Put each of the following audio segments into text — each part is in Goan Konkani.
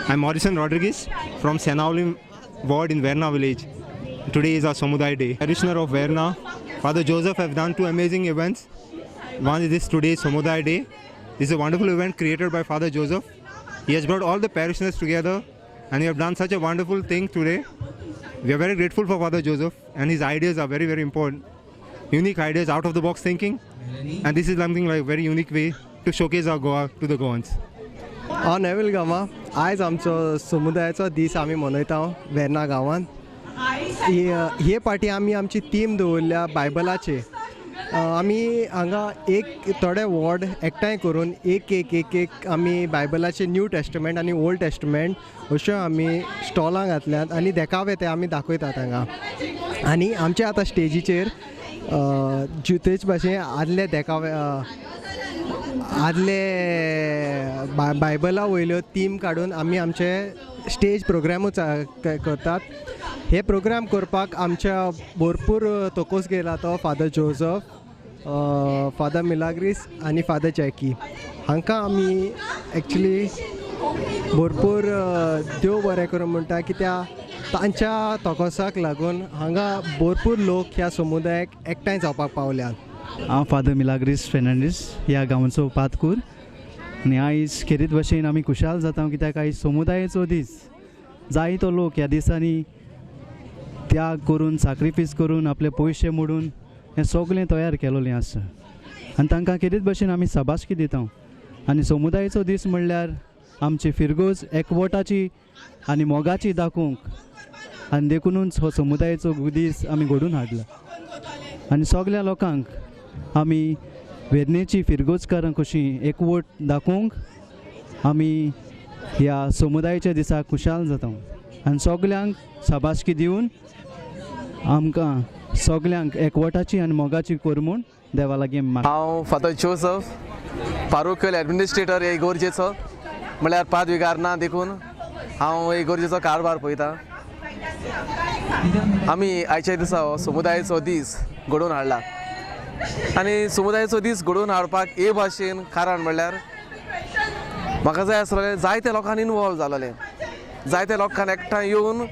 I'm Morrison Rodriguez from Senauli ward in Verna village. Today is our Samuday Day. Parishioner of Verna, Father Joseph have done two amazing events. One is this today's Samuday Day. This is a wonderful event created by Father Joseph. He has brought all the parishioners together and he have done such a wonderful thing today. We are very grateful for Father Joseph and his ideas are very, very important. Unique ideas, out of the box thinking. And this is something like very unique way to showcase our Goa to the Goans. हांव नेवील गामा. आयज आमचो समुदायाचो दीस आमी मनयता वेर्ना गांवांत. हे पाटी आमी आमची थीम दवरल्या बायबलाचे. आमी हांगा एक थोडे वॉर्ड एकठांय करून एक एक एक एक आमी बायबलाचे न्यू टेस्टमेंट आनी ओल्ड टेस्टमेंट अश्यो आमी स्टॉलां घातल्यात आनी देखावे ते आमी दाखयतात हांगा. आनी आमचे आतां स्टेजीचेर तेच भाशेन आदले देखावे, आदले बायबला वयल्यो थीम काडून आमी आमचे स्टेज प्रोग्रामूच करतात. हे प्रोग्राम करपाक आमच्या भरपूर तोकोस गेला तो फादर जोजफ, फादर मिलाग्रीस आनी फादर जॅकी. हांकां आमी एक्चुली भरपूर देव बरें करूं म्हणटा, कित्याक तांच्या तोकोसाक लागून हांगा भरपूर लोक ह्या समुदायाक एकठांय जावपाक पावल्यात. हांव फादर मिलाग्रीस फेर्नांडीस, ह्या गांवचो पातकूर, आनी आयज खेरीत भशेन आमी खुशाल जाता कित्याक आयज समुदायाचो दीस. जायतो लोक ह्या दिसांनी त्याग करून, साक्रिफीस करून, आपले पयशे मोडून हें सगळें तयार केलोलें आसा आनी तांकां खेरीत भशेन आमी शाबासकी दिता. आनी समुदायाचो दीस म्हणल्यार आमची फिरगोज एकवटाची आनी मोगाची दाखोवंक, आनी देखुनूच हो समुदायाचो दीस आमी घडोवन हाडला. आनी सगळ्या लोकांक आमी वेर्णेची फिरगोजकारां कशी एकवट दाखोवंक आमी ह्या समुदायाच्या दिसा खुशाल जाता आनी सगल्यांक शाबासकी दिवन आमकां सगल्यांक एकवटाची आनी मोगाची कर म्हूण देवा लागीं मागता. हांव फादर जोसफ, पारोकियल एडमिनिस्ट्रेटर हे इगोर्जेचो, म्हळ्यार पाद विगार ना देखून हांव इगोर्जेचो कारभार पळयता. आमी आयच्या दिसा हो समुदायाचो दीस घडोवन हाडला आनी समुदायाचो दीस घडोवन हाडपाक हे भाशेन कारण म्हणल्यार म्हाका जाय आसलें जायते लोकांनी इनवॉल्व जालेले, जायते लोकांक एकठांय येवन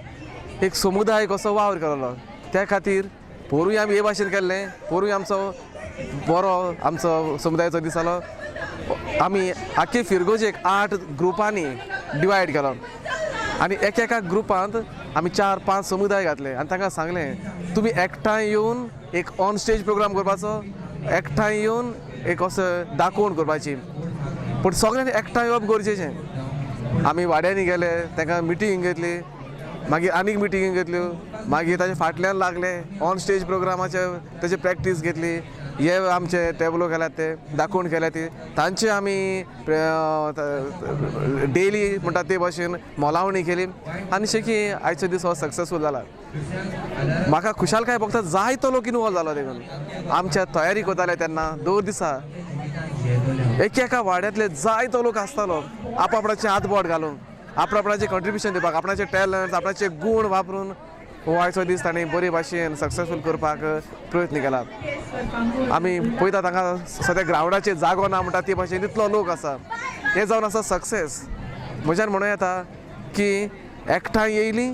एक समुदाय कसो वावर केलो. त्या खातीर पोरूय आमी हे भाशेन केल्लें, पोरूय आमचो बरो आमचो समुदायाचो दीस जालो. आमी आख्खे फिरगोजेक 8 ग्रुपांनी डिवायड केलो आनी एक एका ग्रुपांत आमी 4-5 समुदाय घातले आनी तांकां सांगलें तुमी एकठांय येवन एक ऑन स्टेज प्रोग्राम करपाचो, एकठांय येवन एक असो दाखोवन करपाची, पूण सगळ्यांनी एकठांय येवप गरजेचें. आमी वाड्यांनी गेले, तांकां मिटींग घेतली, मागीर आनीक मिटींग घेतल्यो, मागीर ताजे फाटल्यान लागले ऑन स्टेज प्रोग्रामाचे ताची प्रॅक्टीस घेतली. हे आमचे टेबलो केल्यात ते दाखोवन केल्या ती तांचे आमी डेली म्हणटा ते भाशेन मोलावणी केली आनी शेकी आयचो दीस हो सक्सेसफूल जाला. म्हाका खुशालकाय भोगता जायतो लोक इनवॉल्व जालो देखून आमच्या तयारी करताले तेन्ना दर दिसा एक एका वाड्यांतले जायतो लोक आसतालो आपआपणाचे हातबोट घालून आपणाचे कॉन्ट्रिब्युशन दिवपाक, आपणाचे टॅलंट, आपणाचे गूण वापरून हो आयचो दीस तांणी बरे भाशेन सक्सेसफूल करपाक प्रयत्न केला. आमी पळयता तांकां सद्या ग्रावंडाचेर जागो ना म्हणटा ते भाशेन इतलो लोक आसा. हें जावन आसा सक्सेस. म्हज्यान म्हणूं येता की एकठांय येयली,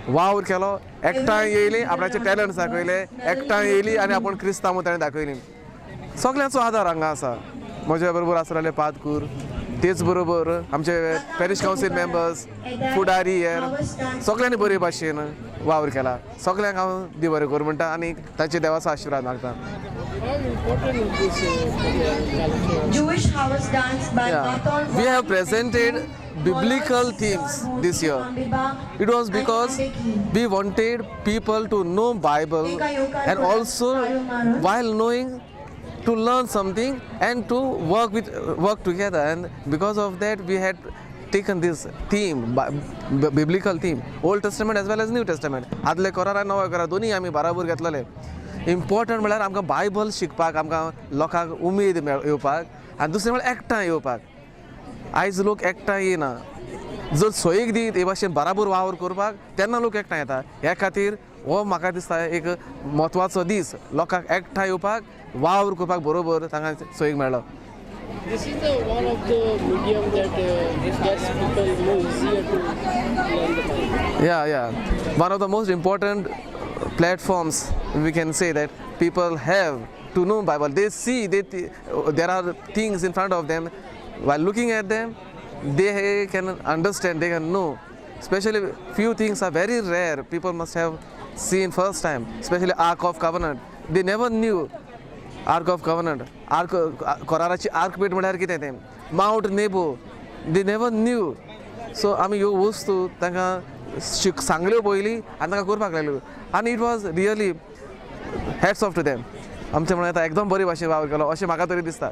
वावर केलो, एकठांय येयली, आपणाचे टॅलंट्स दाखयले, एकठांय येयली आनी आपूण क्रिस्तांव म्हूण ताणें दाखयली. सगल्यांचो आदार हांगा आसा. म्हज्या बरोबर आसलेले पादकूर, तेच बरोबर आमचे पॅरिश कावन्सील मेंबर्स, फुडारी, हेर सगल्यांनी बरे भाशेन वावर केला. सगल्यांक हांव देव बरें करूं म्हणटा आनी तांचे देवाचो आशिर्वाद मागता. Jewish house dance by Yeah. We have presented biblical themes this year. It was because we wanted people to know Bible and also while knowing to learn something and to work together, and because of that we had taken this theme, biblical theme, Old Testament as well as New Testament. आदले करार आनी नवे करार दोनूय आमी बराबर घेतलेले. इम्पॉर्टंट म्हणल्यार आमकां बायबल शिकपाक, आमकां लोकांक उमेद येवपाक आनी दुसरें म्हणल्यार एकठांय येवपाक. आयज लोक एकठांय येना, जर सोयीक दीत हे भाशेन बराबर वावर करपाक तेन्ना लोक एकठांय येता. ह्या खातीर हो म्हाका दिसता एक म्हत्वाचो दीस, लोकांक एकठांय येवपाक, वावर करपाक बरोबर तांकां सोयीक मेळ्ळो. This is the one of the medium that gets people more easier to learn the Bible. Yeah. One of the most important platforms, we can say, that people have to know Bible. They see there are things in front of them. While looking at them, they can understand, they can know. Especially few things are very rare. People must have seen first time, especially Ark of Covenant. They never knew Ark of Covenant. Ark कोराराची arc पेट म्हळ्यार कितें तें, Mount Nebo, they never knew. So आमी ह्यो वस्तू तांकां शिक सांगल्यो पयलीं आनी तांकां करपाक लायल्यो आनी it was really hats off to them. आमचें म्हणून येता एकदम बरी भाशेन वावर केलो अशें म्हाका तरी दिसता.